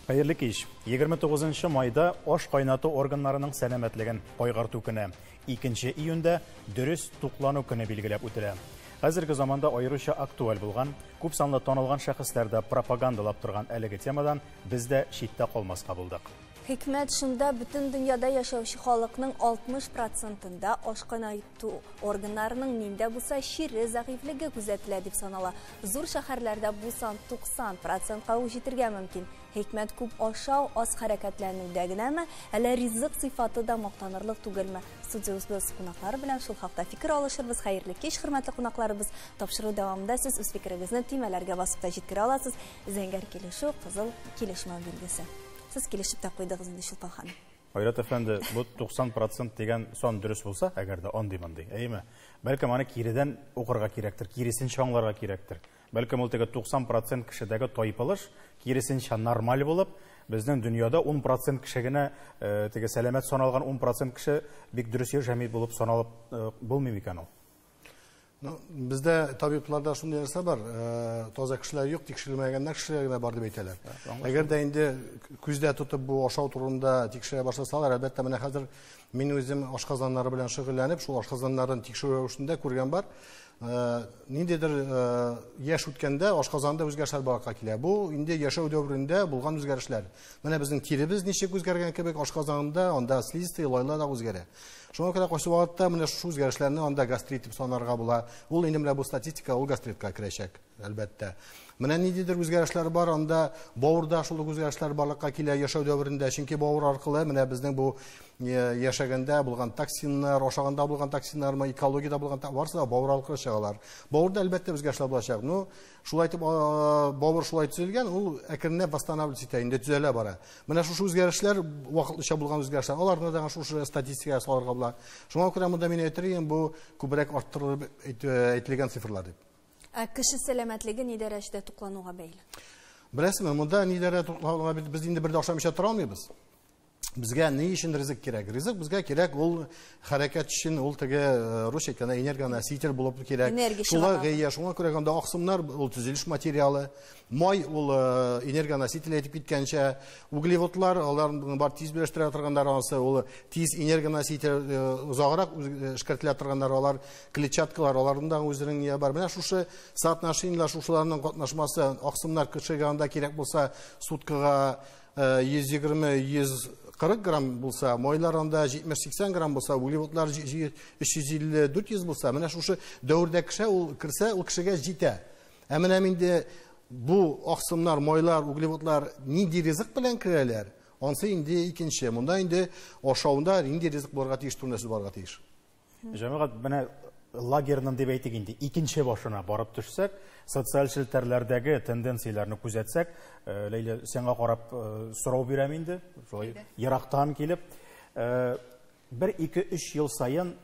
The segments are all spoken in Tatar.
Хәерле кич. 29 майда аш кайнату органнарының сәламәтлеген кайгырту көне. 2 июньдә дөрес туклану көне билгеләп үтелә. Хәзерге заманда аеруча актуаль булган, күп санлы танылган шәхесләр дә пропагандалап торган әлеге темадан без дә читтә калмаска булдык. Хикмәт шунда, бөтен дөньяда яшәүче халыкның 60%-ында аш кайнату органнарының нинди булса чире, зәгыйфьлеге күзәтелә дип санала. Зур шәһәрләрдә бу сан 90%-ка ук җитәргә мөмкин. Хикмәт күп ашау, аз хәрәкәтләнүдә генәме, әллә ризык сыйфаты да мактанырлык түгелме? Студиябез кунаклары белән шул хакта фикер алышырбыз. Хәерле кич, хөрмәтле кунакларыбыз. Тапшыру дәвамында сез үз фикерегезне төймәләргә басып та җиткерә аласыз. Зәңгәр килешү, кызыл килешмәү билгесе. Сез килешеп тә куйдыгыз инде, Чулпан ханым. Айрат әфәнде, бу 90% дигән сан дөрес булса, әгәр дә андый-мондый, әйеме? Бәлкем аны киредән укырга кирәктер, киресенчә аңларга кирәктер. Бәлкем ул теге 90% кешедәге тайпылыш киресенчә нормаль булып, безнең дөньяда 10% кеше генә, теге сәламәт саналган 10% кеше бик дөрес яшәми булып саналып булмый микән ул? Бездә табибларда шундый нәрсә бар, таза кешеләр юк, тикшерелмәгәннәр кешеләр генә бар дип әйтәләр. Әгәр дә инде күздә тотып бу ашау турында тикшерә башласалар, әлбәттә, менә хәзер мин үзем ашказаннары белән шөгыльләнеп, шул ашказаннарын тикшерү рәвешендә күргән бар. Ниндидер яшь үткәндә ашказанда үзгәрешләр барлыкка килә. Бу инде яшәү дәверендә булган үзгәрешләр. Менә безнең тиребез ничек үзгәргән кебек, ашказанында анда слизистый лайлар да үзгәрә. Шуңа күрә кайсы вакытта менә шушы үзгәрешләрне анда гастрит дип санарга була. Ул инде менә бу статистика, ул гастритка керәчәк, әлбәттә. Менә ниндидер үзгәрешләр бар, анда бавырда шул ук үзгәрешләр барлыкка килә яшәү дәверендә, чөнки бавыр аркылы менә безнең бу яшәгәндә булган токсиннар, ашаганда булган токсиннармы, экологиядә булган барысы да бавыр аркылы чыгалар. Бавырда әлбәттә үзгәрешләр булачак. Ну, шулай итеп, бавыр шулай төзелгән, ул әкренләп восстанавливаться итә, инде төзәлә бара. Менә шушы үзгәрешләр, вакытлыча булган үзгәрешләр, аларны да шушы статистикага салырга була. Шуңа күрә монда мин әйтер идем, бу күбрәк арттырылып әйтелгән цифрлар дип. Ә кеше сәламәтлеге ни дәрәҗәдә туклануга бәйле? Беләсезме, монда ни дәрәҗәдә туклануга бәйле, без инде бер дә ашамыйча тора алмыйбыз. Безгә ни өчен ризык кирәк? Ризык безгә кирәк, ул хәрәкәт өчен, ул теге, русча әйткәндә, энергоноситель булып кирәк. Энергия Шулай чыганагы. гыйя, шуңа күрә анда аксымнар, ул төзелеш материалы, май, ул энергоноситель әйтеп киткәнчә, углеводлар, алар бар тиз берләштерә торганнар, анысы ул тиз энергоноситель, озаграк эшкәртелә торганнар, алар клетчаткалар, аларның да үзенең нигә бар. Менә шушы соотношениеләр, шушыларның катнашмасы, аксымнар кешегә анда кирәк булса, суткага йөз егерме, йөз кырык грамм булса, майлар анда җитмеш-сиксән грамм булса, углеводлар өч йөз илле, дүрт йөз булса, менә шушы дәвердә кеше ул керсә, ул кешегә җитә. Ә менә инде бу аксымнар, майлар, углеводлар нинди ризык белән керәләр, ансы инде икенче. Монда инде ашауында нинди ризык булырга тиеш турында сүз барырга тиеш. Җәмәгать, менә лагерның дип әйтик инде, икенче башына барып төшсәк, социаль челтәрләрдәге тенденцияләрне күзәтсәк, Ләйлә, сиңа карап сорау бирәм инде, шулай Әйдә. ерактан килеп, бер, ике, өч ел саен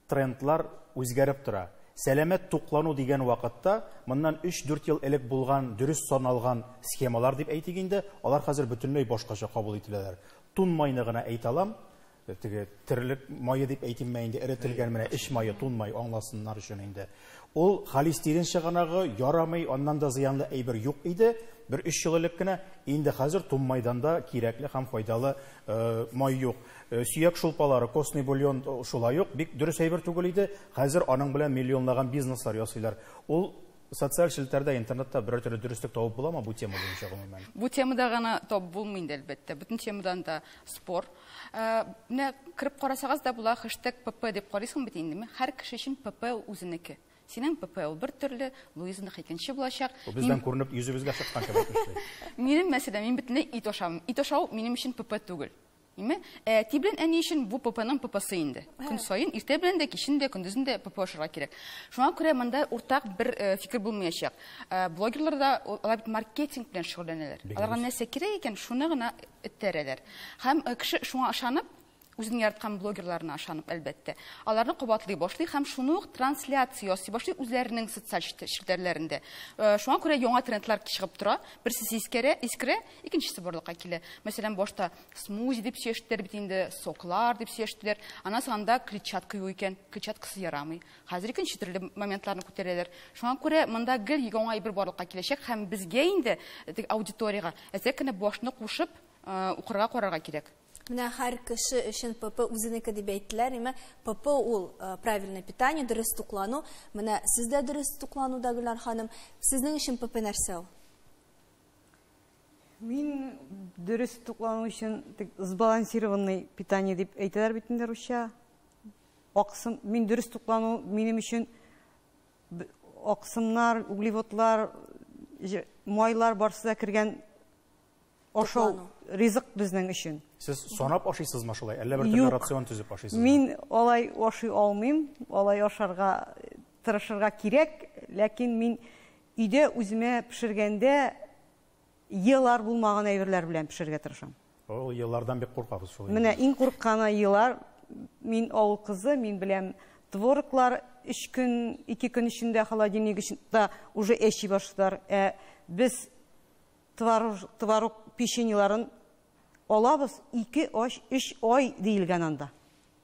трендлар үзгәреп тора. Сәламәт туклану дигән вакытта, моннан өч-дүрт ел элек булган, дөрес саналган схемалар дип әйтик инде, алар хәзер бөтенләй башкача кабул ителәләр. Тун майны гына әйтә алам, теге терлек майы дип әйтимме инде, эретелгән менә эч майы, тун май аңласыннар өчен инде. Ул холестерин чыганагы, ярамый, аннан да зыянлы әйбер юк иде. Бер өч ел элек кенә, инде хәзер тун майдан да кирәкле һәм файдалы май юк. Сөяк шулпалары, костный бульон шулай юк, бик дөрес әйбер түгел иде. Хәзер аның белән миллионлаган бизнеслар ясыйлар. Ул социаль челтәрдә, интернетта берәр төрле дөреслек табып буламы бу тема буенча гомумән? Бу темада гына табып булмый инде, әлбәттә. Бөтен темадан да спор. Менә кереп карасагыз да була, хэштег ПП дип карыйсың бит инде. Һәр кеше өчен ПП үзенеке. Синең ПП ул бер төрле, Луизаныкы икенче булачак. Бу бездән күренеп йөзебезгә чыккан кебек эшли. Минем мәсәлән, мин бөтенләй ит ашамыйм. Ит ашау минем өчен ПП түгел. Име? Әти белән әни өчен бу П П-ның П П-сы инде. Көн саен иртә белән дә, кичен дә, көндезен дә ПП ашарга кирәк. Шуңа күрә монда уртак бер фикер булмаячак. Блогерлар да алар бит маркетинг белән шөгыльләнәләр. Бик Аларга дөрес. нәрсә кирәк икән, шуны гына этәрәләр. Һәм кеше шуңа ышанып, Үзенең яраткан блогерларына ышанып, әлбәттә. Аларны кабатлый башлый һәм шуны ук трансляция ясый башлый үзләренең социаль челтәрләрендә. Шуңа күрә яңа трендлар чыгып тора. Берсе искерә, искерә, икенчесе барлыкка килә. Мәсәлән, башта смузи дип сөйләштеләр бит инде, соклар дип сөйләштеләр. Аннан соң анда клетчатка юк икән, клетчаткасы ярамый. Хәзер икенче төрле моментларны күтәрәләр. Шуңа күрә монда гел яңа әйбер барлыкка киләчәк һәм безгә инде аудиториягә әзрәк кенә башны кушып укырга, карарга кирәк. Менә һәр кеше өчен ПП үзенеке дип әйттеләр, әмма ПП ул правильное питание, дөрес туклану. Менә сез дә дөрес туклануда, Гөлнар ханым. Сезнең өчен ПП нәрсә ул? Мин дөрес туклану өчен сбалансированный питание дип әйтәләр бит инде русча. Аксым, мин дөрес туклану минем өчен аксымнар, углеводлар, майлар барысы да кергән ашау, ризык безнең өчен. Сез санап ашыйсызмы шулай? Әллә бер төрле рацион төзеп ашыйсызмы? Мин алай ашый алмыйм, алай ашарга тырышырга кирәк, ләкин мин өйдә үземә пешергәндә елар булмаган әйберләр белән пешерергә тырышам. Ул еллардан бик куркабыз шулай. Менә иң курыкканы елар. Мин авыл кызы, мин беләм твороглар 3 көн, 2 көн эчендә холодильник эчендә уже әчи башлар. Ә без творог печеньеларын алабыз 2 ай, 3 ай диелгән анда.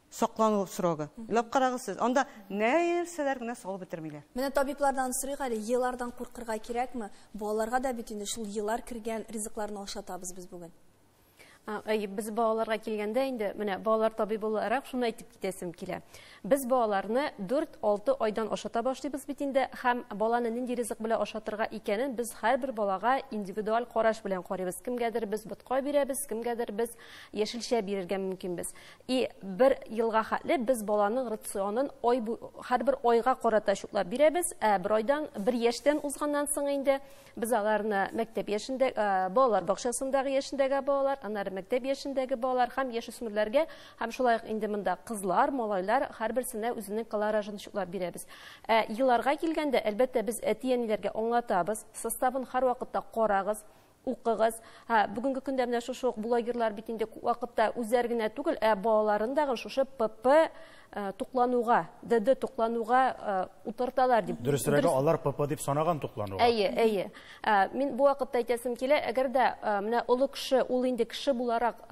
Саклану срогы. Уйлап карагыз сез, анда нәрсәләр генә салып бетермиләр. Менә табиблардан сорыйк әле, елардан куркырга кирәкме? Балаларга да бит инде шул елар кергән ризыкларны ашатабыз без бүген. Әйе, без балаларга килгәндә инде, менә балалар табибы буларак шуны әйтеп китәсем килә. Без балаларны 4-6 айдан ашата башлыйбыз бит инде, һәм баланы нинди ризык белән ашатырга икәнен без һәрбер балага индивидуаль караш белән карыйбыз. Кемгәдер без ботка бирәбез, кемгәдер без яшелчә бирергә мөмкинбез. И бер елга хәтле без баланың рационын һәрбер айга карата чутлап бирәбез. Ә бер айдан, бер яшьтән узганнан соң инде без аларны мәктәп яшендә, балалар бакчасындагы яшендәге балалар, аннары мәктәп яшендәге балалар һәм яшүсмерләргә, һәм шулай ук инде монда кызлар, малайлар һәрберсенә үзенең колоражын чутлап бирәбез. Ә елларга килгәндә, әлбәттә, без әти-әниләргә аңлатабыз, составын һәрвакытта карагыз, укыгыз. Бүгенге көндә менә шушы ук блогерлар бит инде күп вакытта үзләре генә түгел, ә балаларын дагы шушы ПП туклануга, ДД туклануга утырталар дип. Дөресрәге, алар ПП дип санаган туклануга. Әйе, әйе. Мин бу вакытта әйтәсем килә, әгәр дә менә олы кеше, ул инде кеше буларак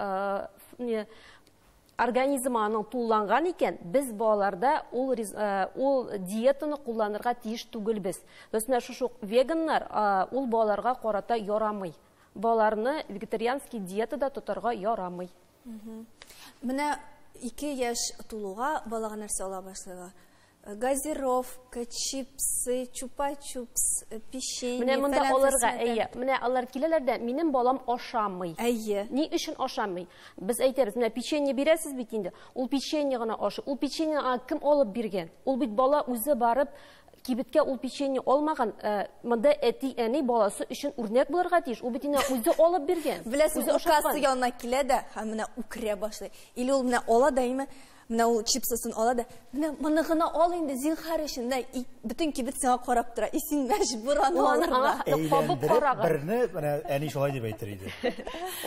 организмы аның тулланган икән, без балаларда ул диетаны кулланырга тиеш түгелбез. То есть менә шушы ук веганнар ул балаларга карата ярамый. Балаларны вегетарианский диетада тотарга ярамый. Менә 2 яшь тулуга балага нәрсә ала башлыйлар? Газировка, чипсы, чупа-чупс, печенье. Менә монда аларга, әйе, менә алар киләләр дә, минем балам ашамый. Әйе. Ни өчен ашамый? Без әйтәбез, менә печенье бирәсез бит инде. Ул печенье гына ашый. Ул печенье аңа кем алып биргән? Ул бит бала үзе барып кибеткә ул печенье алмаган. Монда әти-әни баласы өчен үрнәк булырга тиеш. Ул бит инде үзе алып биргән. Беләсез, ул касса янына килә дә һәм менә үкерә башлый. Или ул менә ала да, әйме, менә ул чипсысын ала да, менә моны гына ал инде, зинһар өчен, менә бөтен кибет сиңа карап тора. И син мәҗбүр аны алырга. Әйләндереп берне, менә әни шулай дип әйтер иде.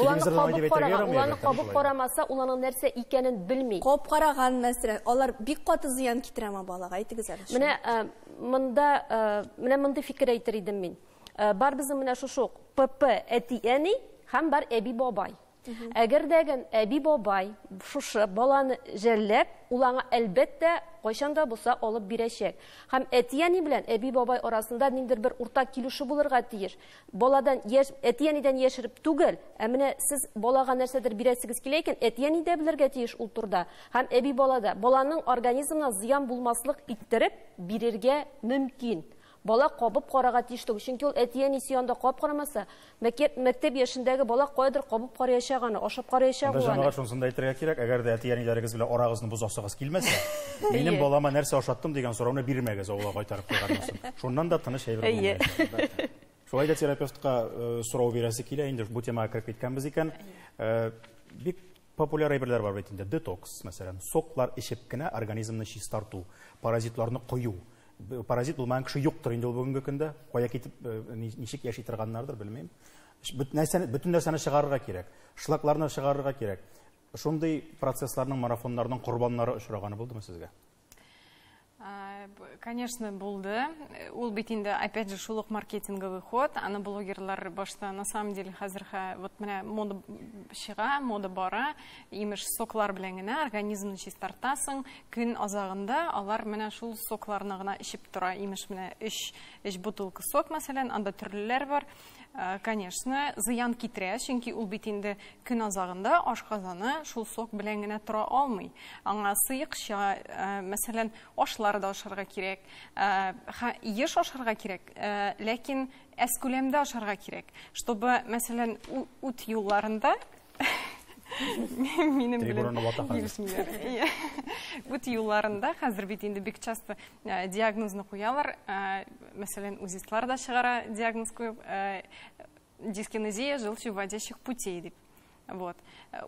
Ул аны кабып караган, ул аны кабып карамаса, ул аның нәрсә икәнен белми. Кабып караган, мәсәлән, алар бик каты зыян китерәме балага, әйтегез әле. Менә монда, менә мондый фикер әйтер идем мин. Бар безнең менә шушы ук ПП әти-әни һәм бар әби-бабай. Әгәр дә әби-бабай шушы баланы жәлләп, ул аңа әлбәттә кайчан да булса алып бирәчәк. Һәм әти-әни белән әби-бабай арасында ниндидер бер уртак килешү булырга тиеш. Баладан яшь, әти-әнидән яшереп түгел, ә менә сез балага нәрсәдер бирәсегез килә икән, әти-әни дә белергә тиеш ул турыда. Һәм әби-бала да баланың организмына зыян булмаслык иттереп бирергә мөмкин. Бала кабып карарга тиеш түгел, чөнки ул әти-әнисе янында кабып карамаса, мәктәп яшендәге бала кайдыр кабып караячак аны, ашап караячак ул аны. Җәмәгать, шунысын да әйтергә кирәк, әгәр дә әти-әниләрегез белән арагызны бозасыгыз килмәсә, минем балама нәрсә ашаттым дигән сорауны бирмәгез, авылга кайтарып куйганнан соң. Шуннан да тыныч әйбер булмаячак. Шулай да терапевтка сорау бирәсе килә, инде бу темага кереп киткәнбез икән. Бик популяр әйберләр бар бит инде, детокс, мәсәлән, соклар эчеп кенә организмны чистарту, паразитларны кою. Паразит булмаган кеше юктыр инде ул бүгенге көндә. Кая китеп, ничек яши торганнардыр, белмим. Бөтен нәрсәне чыгарырга кирәк. Шлакларны чыгарырга кирәк. Шундый процессларның, марафоннарның корбаннары очраганы булдымы сезгә? Конечно, булды. Ул бит инде, опять же, шул ук маркетинговый ход. Аны блогерлар башта, на самом деле, хәзер вот менә мода чыга, мода бара. Имеш, соклар белән генә организмны чистартасың. Көн азагында алар менә шул сокларны гына эчеп тора. Имеш, менә 3 бутылка сок, мәсәлән, анда төрлеләр бар. Конечно, зыян китерә, чөнки ул бит инде көн азагында ашказаны шул сок белән генә тора алмый. Аңа сыекча, мәсәлән, ашлар да ашарга кирәк, еш ашарга кирәк, ләкин әз күләмдә ашарга кирәк, чтобы, мәсәлән, үт юлларында минем белән килешмиләр. Үт юлларында хәзер бит инде бик часто диагнозны куялар, мәсәлән, узистлар да чыгара диагноз куеп, дискинезия желчевыводящих путей дип. Вот.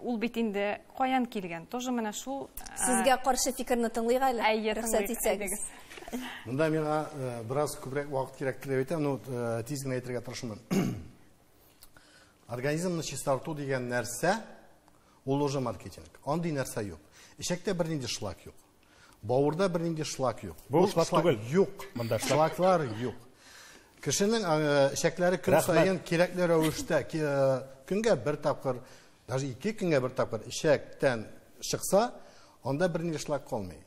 Ул бит инде каян килгән? Тоже менә шул. Сезгә каршы фикерне тыңлыйк әле. Рөхсәт итсәгез. Монда миңа бераз күбрәк вакыт кирәк дип әйтәм, но тиз генә әйтергә тырышырмын. Организмны чистарту дигән нәрсә ул уже маркетинг. Андый нәрсә юк. Эчәктә бернинди шлак юк. Бавырда бернинди шлак юк. Бу шлак түгел. Юк. Монда шлаклар юк. Кешенең эчәкләре көн саен кирәкле рәвештә, көнгә бер тапкыр, даже 2 көнгә бер тапкыр эчәктән чыкса, анда бернинди шлак калмый.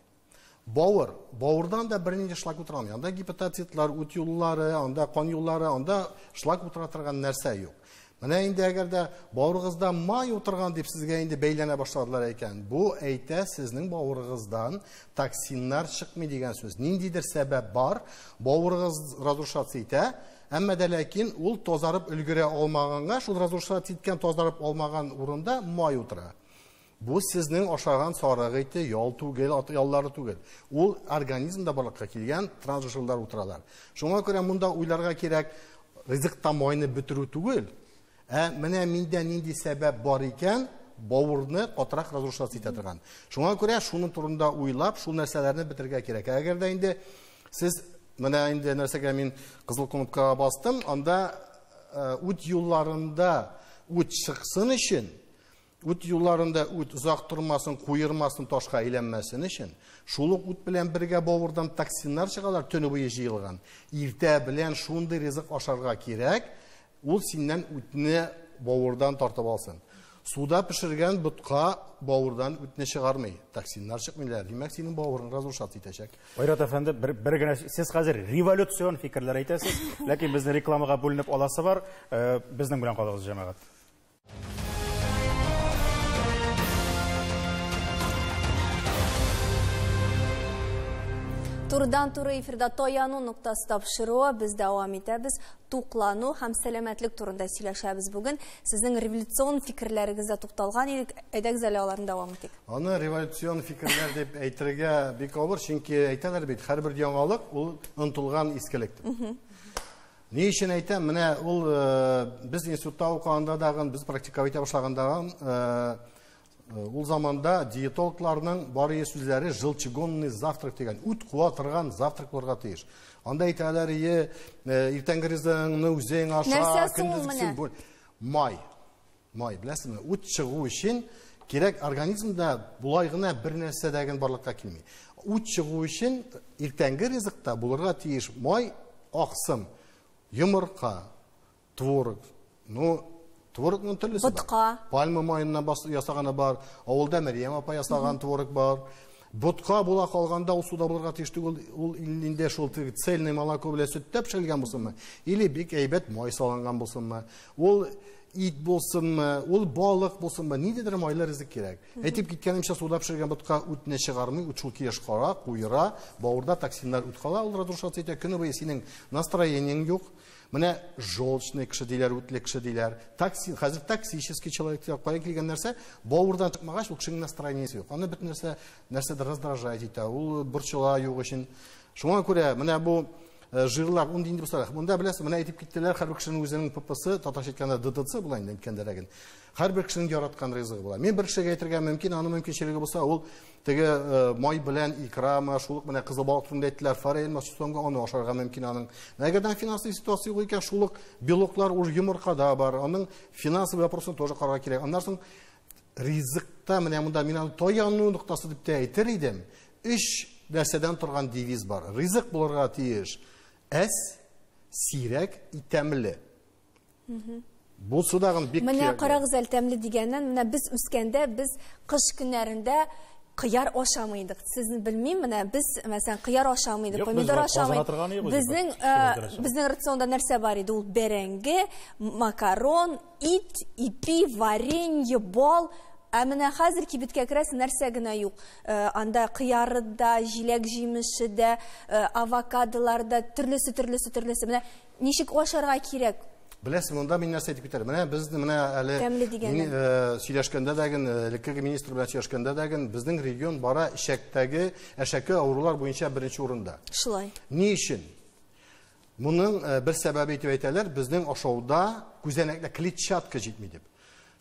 Бавыр, бавырдан да бернинди шлак утыра алмый. Анда гепатоцитлар, үт юллары, анда кан юллары, анда шлак утыра торган нәрсә юк. Менә инде әгәр дә бавырыгызда май утырган дип сезгә инде бәйләнә башладылар икән, бу әйтә сезнең бавырыгыздан токсиннар чыкмый дигән сүз. Ниндидер сәбәп бар, бавырыгыз разрушаться итә, әмма дә ләкин ул тазарып өлгерә алмаганга, шул разрушаться иткән, тазарып алмаган урында май утыра. Бу сезнең ашаган сарык ите, ял түгел, яллары түгел. Ул организмда барлыкка килгән трансжирлар утыралар. Шуңа күрә монда уйларга кирәк, ризыкта майны бетерү түгел. Менә миндә нинди сәбәп бар икән, бавырны катырак разрушаться итә торган. Шуңа күрә шуның турында уйлап, шул нәрсәләрне бетерергә кирәк. Әгәр дә инде сез менә инде нәрсәгә мин кызыл кнопкага бастым, анда үт юлларында үт чыксын өчен, үт юлларында үт озак тормасын, куермасын, ташка әйләнмәсен өчен, шул ук үт белән бергә бавырдан токсиннар чыгалар, төне буе җыелган. Иртә белән шундый ризык ашарга кирәк, ул синнән үтне бавырдан тартып алсын. Суда пешергән ботка бавырдан үтне чыгармый, токсиннар чыкмыйлар. Димәк, синең бавырың разрушаться итәчәк. Айрат әфәнде, бер генә сез хәзер революцион фикерләр әйтәсез, ләкин безне рекламага бүленеп аласы бар. Безнең белән калыгыз, җәмәгать. Турыдан-туры эфирда таяну ноктасы тапшыруы без дәвам итәбез. Туклану һәм сәламәтлек турында сөйләшәбез бүген. Сезнең революцион фикерләрегездә тукталган идек. Әйдәгез әле аларны дәвам итик. Аны революцион фикерләр дип әйтергә бик авыр, чөнки әйтәләр бит, һәрбер яңалык ул онытылган искелек дип. Ни өчен әйтәм, менә ул без институтта укыганда дагын, без практика итә башлаганда ул заманда диетологларның бары сүзләре желчегонный завтрак дигән, үт куа торган завтрак булырга тиеш. Анда әйтәләр, иртәнге ризыгыңны үзең аша, көндезгесен бүл. Май. Май, беләсезме? Үт чыгу өчен кирәк, организмда болай гына бер нәрсә дә барлыкка килми. Үт чыгу өчен иртәнге ризыкта булырга тиеш май, аксым, йомырка, творог. Ну, творогның төрлесе бар. Ботка. Пальма майыннан ясаганы бар, авылда Мәрьям апа ясаган творог бар. Ботка була калганда ул суда булырга тиеш түгел, ул инде шул цельный молоко белән сөттә пешерелгән булсынмы, или бик әйбәт май салынган булсынмы, ул ит булсынмы, ул балык булсынмы, ниндидер майлы ризык кирәк. Әйтеп киткәнемчә, суда пешерелгән ботка үтне чыгармый, ут шул килеш кара, куера, бавырда токсиннар үт кала, ул разрушаться итә, көне буе синең настроениең юк. Менә желчный кеше диләр, үтле кеше диләр. Токсин, хәзер токсический человек диләр. Кая килгән нәрсә, бавырдан чыкмагач, ул кешенең настроениесе юк. Аны бөтен нәрсә, нәрсәдер раздражать итә, ул борчыла юк өчен. Шуңа күрә менә бу жирлар, ул инде булса, монда беләсез, менә әйтеп киттеләр, һәрбер кешенең үзенең ППС, татарча әйткәндә ДДЦ була инде әйткәндәрәген. Һәрбер кешенең яраткан ризыгы була. Мин бер кешегә әйтергә мөмкин, аның мөмкинчелеге булса, ул теге май белән икрамы, шул ук менә кызыл балык турында әйттеләр, форель, масустонга, аны ашарга мөмкин аның. Әгәр дә финансовый ситуация юк икән, шул ук белоклар уж йомыркада бар. Аның финансовый вопросын тоже карарга кирәк. Аннан соң Ризыкта менә монда мин аны таяну ноктасы дип тә әйтер идем. Өч нәрсәдән торган девиз бар. Ризык булырга тиеш әз, сирәк и тәмле. Бу судагын бик Менә карагыз әле, тәмле дигәннән, менә без үскәндә без кыш көннәрендә кыяр ашамый идек. Сезне белмим, менә без, мәсәлән, кыяр ашамый идек, помидор ашамый. Безнең безнең рационда нәрсә бар иде? Ул бәрәңге, макарон, ит, ипи, варенье, бал. Ә менә хәзер кибеткә керәсең, нәрсә генә юк. Анда кыяры да, җиләк җимеше дә, авокадолар да, төрлесе, төрлесе, төрлесе. Менә ничек ашарга кирәк? Беләсең, монда мин нәрсә әйтеп китәр. Менә без менә әле сөйләшкәндә дә, элеккеге министр белән сөйләшкәндә дә, безнең регион бара эчәктәге әшәке авырулар буенча беренче урында. Шулай. Ни өчен? Моның бер сәбәбе итеп әйтәләр, безнең ашауда күзәнәкле клетчатка җитми дип.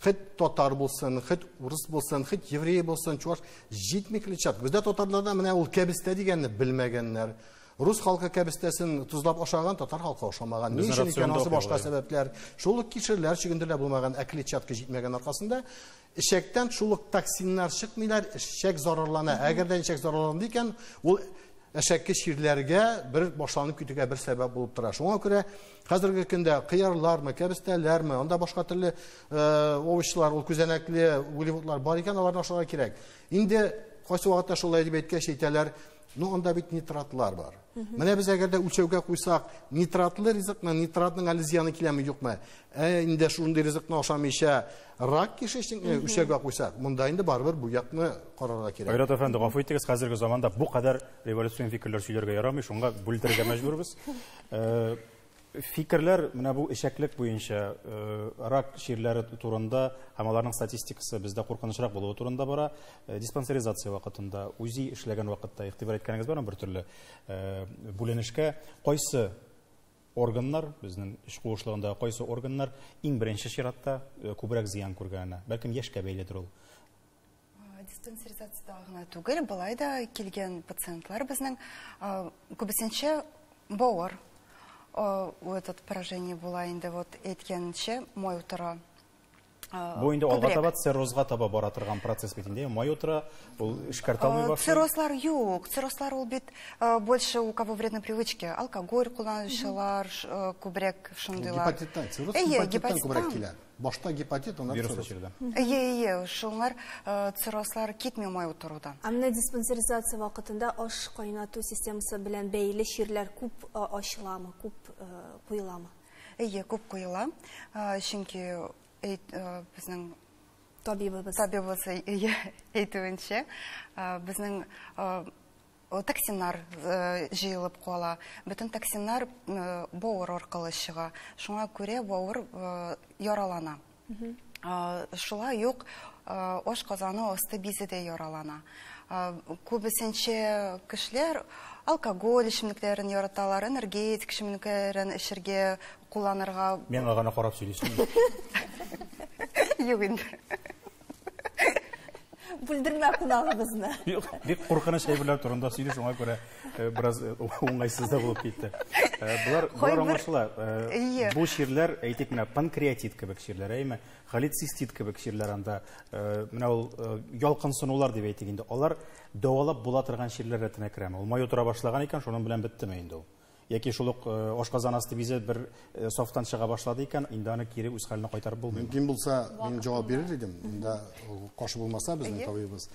Хет татар булсын, хет урыс булсын, хет еврей булсын, чуваш, җитми клетчатка. Бездә татарларда менә ул кәбестә дигәнне белмәгәннәр. Рус халкы кәбестәсен тозлап ашаган, татар халкы ашамаган. Ни өчен икән, анысы башка сәбәпләр. Шул ук кишерләр, чөгендерләр булмаган, ә клетчатка җитмәгән аркасында эчәктән шул ук токсиннар чыкмыйлар, эчәк зарарлана. Әгәр дә эчәк зарарланды икән, ул әшәке чирләргә бер башланып китүгә бер сәбәп булып тора. Шуңа күрә хәзерге көндә кыярлармы, кәбестәләрме, анда башка төрле овощлар, ул күзәнәкле углеводлар бар икән, аларны ашарга кирәк. Инде кайсы вакытта шулай дип әйткәч әйтәләр, ну анда бит нитратлар бар. Менә без әгәр дә үлчәүгә куйсак, нитратлы ризыкны, нитратның әле зыяны киләме, юкмы? Инде шундый ризыкны ашамыйча рак кишечникне үлчәүгә куйсак, монда инде барыбер бу якны карарга кирәк. Айрат әфәнде, гафу итегез, хәзерге заманда бу кадәр революцион фикерләр сөйләргә ярамый, шуңа бүлдерергә мәҗбүрбез. Фикерләр менә бу эчәклек буенча рак чирләре турында һәм аларның статистикасы бездә куркынычрак булуы турында бара. Диспансеризация вакытында, УЗИ эшләгән вакытта игътибар иткәнегез бармы бер төрле бүленешкә? Кайсы органнар, безнең эч куышлыгында кайсы органнар иң беренче чиратта күбрәк зыян күргәненә? Бәлкем яшькә бәйледер ул. Диспансеризацияда гына түгел, былай да килгән пациентлар безнең күбесенчә бавыр. Этот поражение була инде, вот әйткәнчә, май утыра. Бу инде алга таба циррозга таба бара торган процесс бит инде. Май утыра, ул эшкәртә алмый башлый. Циррозлар юк. Циррозлар ул бит больше у кого вредные привычки. Алкоголь кулланучылар күбрәк шундыйлар. Гепатиттан, цирроз гепатиттан күбрәк килә. Башта гепатит, аннан цирроз. Ие, шулар циррозлар китми май утырудан. Ә менә диспансеризация вакытында аш кайнату системасы белән бәйле чирләр күп ачыламы, күп куеламы? Ие, күп куела. Чөнки безнең табибыбыз әйтүенчә, безнең токсиннар җыелып кала. Бөтен токсиннар бавыр аркылы чыга. Шуңа күрә бавыр яралана. Шулай ук ашказаны асты бизе дә яралана. Күбесенчә кешеләр алкоголь эчемлекләрен яраталар, энергетик эчемлекләрен эчәргә, кулланырга. Миңа гына карап сөйлисең. Юк инде. Бүлдермә кунагыбызны. Юк, бик куркыныч әйберләр турында сөйли, шуңа күрә бераз уңайсыз да булып китте. Болар аңлашыла. Бу чирләр, әйтик, менә панкреатит кебек чирләр, әйме, холецистит кебек чирләр анда, менә ул ялкынсынулар дип әйтик инде. Алар дәвалап була торган чирләр рәтенә керәме? Ул май утыра башлаган икән, шуның белән беттеме инде ул? Яки шул ук ашказан асты бизе бер сафтан чыга башлады икән, инде аны кире үз хәленә кайтарып булмый. Мөмкин булса, мин җавап бирер идем. Инде каршы булмаса безнең табибыбыз.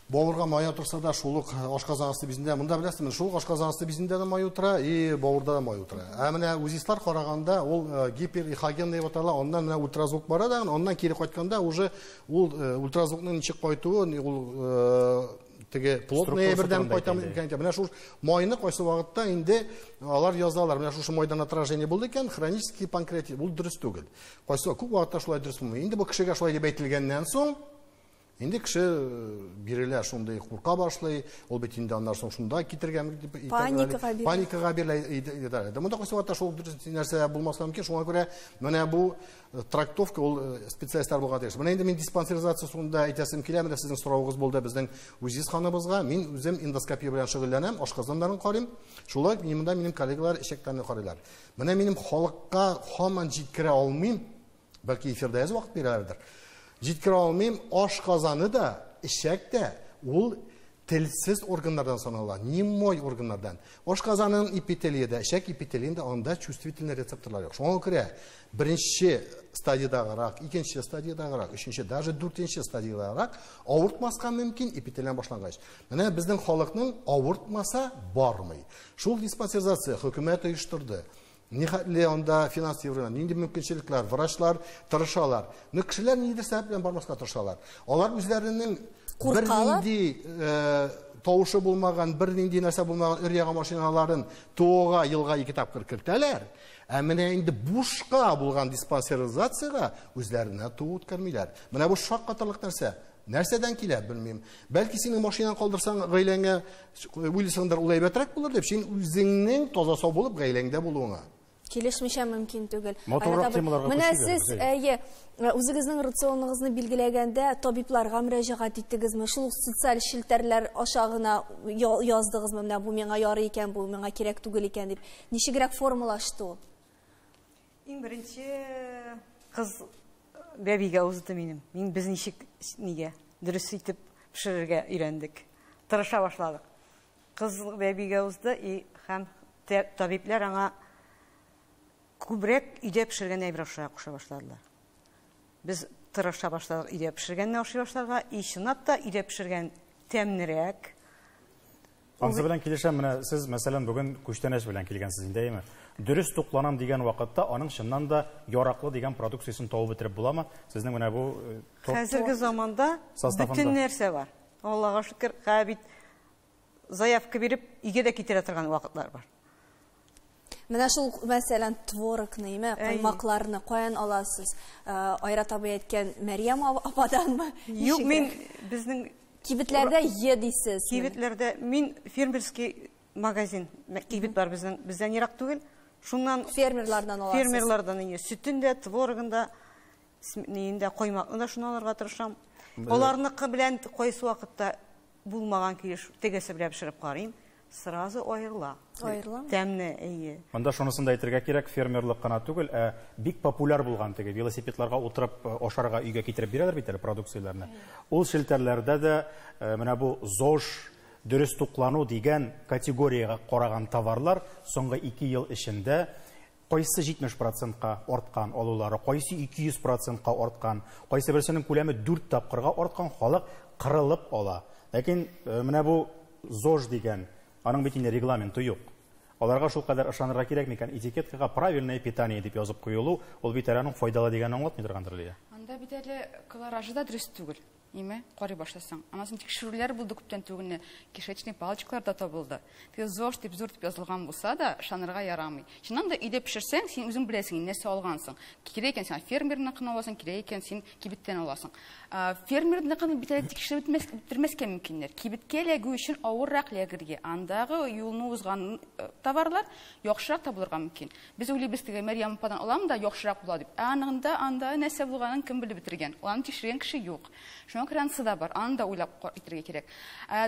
Бавырга май утырса да, шул ук ашказан асты бизендә, монда беләсезме, шул ук ашказан асты бизендә дә май утыра, и бавырда да май утыра. Ә менә УЗИстлар караганда, ул гиперэхогенный дип атала, аннан менә ультразвук бара да, аннан кире кайтканда уже ул ультразвукның ничек кайтуы, ул теге плотный бердән кайтам икән. Менә шул майны кайсы вакытта инде алар язалар. Менә шушы майдан отражение булды икән, хронический панкреатит. Ул дөрес түгел. Кайсы күп вакытта шулай дөрес булмый. Инде бу кешегә шулай дип әйтелгәннән соң, инде кеше бирелә, шундый курка башлый, ул бит инде аннан соң шунда китергә дип паникага бирелә. Монда кайсы вакытта шул дөрес нәрсә булмаска мөмкин. Шуңа күрә менә бу трактовка ул специалистлар булга тиеш. Менә инде мин диспансеризация турында әйтәсем килә. Менә сезнең соравыгыз булды безнең УЗИс ханыбызга. Мин үзем эндоскопия белән шөгыльләнәм, ашказаннарын карыйм. Шулай ук монда минем коллегалар эчәкләрне карыйлар. Менә минем халыкка һаман җиткерә алмыйм, бәлки эфирдә әз вакыт бирәләрдер. Җиткерә алмыйм, ашказаны да, эчәк тә ул телсез органнардан санала, немой органнардан. Ашказанының эпителие дә, эчәк эпителиендә анда чувствительный рецепторлар юк. Шуңа күрә беренче стадиядагы рак, икенче стадиядагы рак, өченче, даже дүртенче стадиядагы рак авыртмаска мөмкин эпителиядән башлангач. Менә безнең халыкның авыртмаса бармый. Шул диспансеризация хөкүмәт оештырды. Нихәтле анда финансирование, нинди мөмкинчелекләр, врачлар тырышалар. Но кешеләр ниндидер сәбәп белән бармаска тырышалар. Алар үзләренең бернинди тавышы булмаган, бернинди нәрсә булмаган өр-яңа машиналарын ТОга елга 2 тапкыр кертәләр. Ә менә инде бушка булган диспансеризациягә үзләренә ТО үткәрмиләр. Менә бу шаккатарлык нәрсә. Нәрсәдән килә, белмим. Бәлки синең машинаны калдырсаң, гаиләңә уйлыйсыңдыр, ул әйбәтрәк булыр дип, син үзеңнең таза сау булып гаиләңдә булуыңа. Килешмичә мөмкин түгел. Менә сез, әйе, үзегезнең рационыгызны билгеләгәндә табибларга мөрәҗәгать иттегезме? Шул социаль челтәрләр аша гына яздыгызмы? Менә бу миңа ярый икән, бу миңа кирәк түгел икән дип. Ничегрәк формалашты ул? Иң беренче кыз бәбигә узды минем. Мин без ничек нигә дөрес итеп пешерергә өйрәндек. Тырыша башладык. Кыз бәбигә узды и һәм табиблар аңа күбрәк өйдә пешергән әйбер ашарга куша башладылар. Без тырыша башладык өйдә пешергәнне ашый башларга, и чынлап та өйдә пешергән тәмнерәк. Ансы белән килешәм, менә сез, мәсәлән, бүген күчтәнәч белән килгәнсез инде, әйеме? Дөрес тукланам дигән вакытта аның чыннан да яраклы дигән продукциясен табып бетереп буламы? Сезнең менә бу хәзерге заманда бөтен нәрсә бар. Аллага шөкер, хәзер бит заявка биреп өйгә дә китерә торган вакытлар бар. Менә шул, мәсәлән, творогны, име, каймакларны каян аласыз? Айрат абый әйткән Мәрьям ападанмы? Юк, мин безнең кибетләрдә е дисез. Кибетләрдә мин фермерский магазин, кибет бар безнең, бездән ерак түгел. Шуннан фермерлардан аласыз. Фермерлардан инде сөтен дә, творогын да, ниен дә, каймакны да шуннан алырга тырышам. Аларныкы белән кайсы вакытта булмаган килеш тегесе белән пешереп карыйм. Сразу айырыла. Айырыла? Тәмне, әйе. Монда шунысын да әйтергә кирәк, фермерлык кына түгел, ә бик популяр булган теге велосипедларга утырып ашарга өйгә китереп бирәләр бит әле продукцияләрне. Ул челтәрләрдә дә менә бу ЗОЖ, дөрес туклану дигән категориягә караган товарлар соңгы 2 ел эчендә кайсы 70%-ка арткан алулары, кайсы 200%-ка арткан, кайсы берсенең күләме 4 тапкырга арткан, халык кырылып ала. Ләкин менә бу ЗОЖ дигән аның бит инде регламенты юк. Аларга шул кадәр ышанырга кирәк микән? Этикеткага правильное питание дип язып куелу, ул бит әле аның файдалы дигәнен аңлатмый торгандыр әле. Анда бит әле колоражы да дөрес түгел. Име, карый башласаң. Анасын тикшерүләр булды күптән түгел, кишечный палочкалар да табылды. Теге ЗОЖ дип зур дип язылган булса да, ышанырга ярамый. Чыннан да өйдә пешерсәң, син үзең беләсең, нәрсә алгансың. Кирәк икән син фермерныкын аласың, кирәк икән син кибеттән аласың. Фермерныкын бит әле тикшереп бетермәскә мөмкиннәр. Кибеткә эләгү өчен авыррак эләгергә. Андагы юлны узган товарлар яхшырак табылырга мөмкин. Без уйлыйбыз, теге Мәрьям ападан алам да яхшырак була дип. Ә анында анда нәрсә булганын кем белеп бетергән? Аны тикшергән кеше юк. Шуңа күрә анысы да бар, аны да уйлап итәргә кирәк.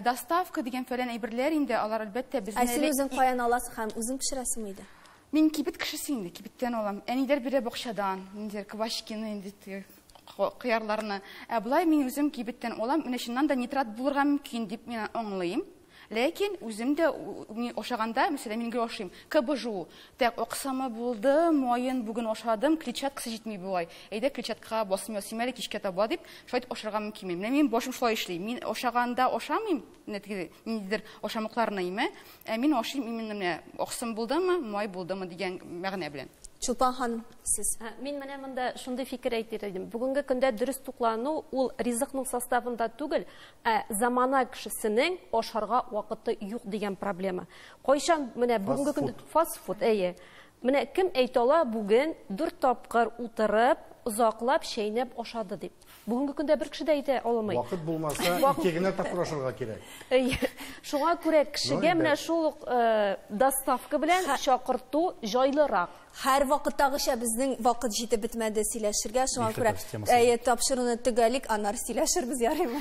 Доставка дигән фәлән әйберләр инде, алар әлбәттә безне Ә син үзең каян аласың һәм үзең пешерәсеңме өйдә? Мин кибет кешесе инде, кибеттән алам. Әниләр бирә бакчадан, ниндидер квашкины инде, кыярларны. Ә болай мин үзем кибеттән алам, менә чыннан да нитрат булырга мөмкин дип мин аңлыйм. Ләкин үзем дә мин ашаганда, мәсәлән, мин гел ашыйм. КБЖУ. Так, аксамы булды, майын бүген ашадым, клетчаткасы җитми бугай. Әйдә клетчаткага басым ясыйм әле кичкә таба дип, шулай итеп ашарга мөмкин. Менә минем башым шулай эшли. Мин ашаганда ашамыйм, менә теге ниндидер ашамлыкларны име, ә мин ашыйм именно менә аксым булдымы, май булдымы дигән мәгънә белән. Чулпан ханым, сез. Мин менә монда шундый фикер әйтер идем. Бүгенге көндә дөрес туклану ул ризыкның составында түгел, ә замана кешесенең ашарга вакыты юк дигән проблема. Кайчан менә бүгенге көндә фастфуд, әйе. Менә кем әйтә ала бүген 4 тапкыр утырып, озаклап чәйнәп ашады дип. Бүгенге көндә бер кеше дә әйтә алмый. Вакыт булмаса, ике генә тапкыр ашарга кирәк. Әйе. Шуңа күрә кешегә менә шул ук доставка белән чакырту җайлырак. Һәр вакыттагыча безнең вакыт җитеп бетмәде сөйләшергә, шуңа күрә әйе, тапшыруны төгәлик, аннары сөйләшербез, ярыймы?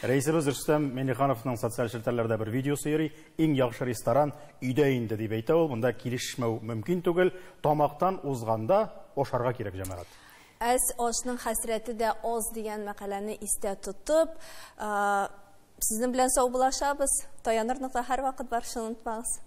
Рәисебез Рөстәм Миңнехановның социаль челтәрләрдә бер видеосы йөри. Иң яхшы ресторан өйдә инде дип әйтә ул. Монда килешмәү мөмкин түгел. Тамактан узганда ашарга кирәк, җәмәгать. Әз ашның хәсрәте дә аз дигән мәкаләне истә тотып, сезнең белән саубуллашабыз. Таяныр нокта һәрвакыт бар, шуны онытмагыз.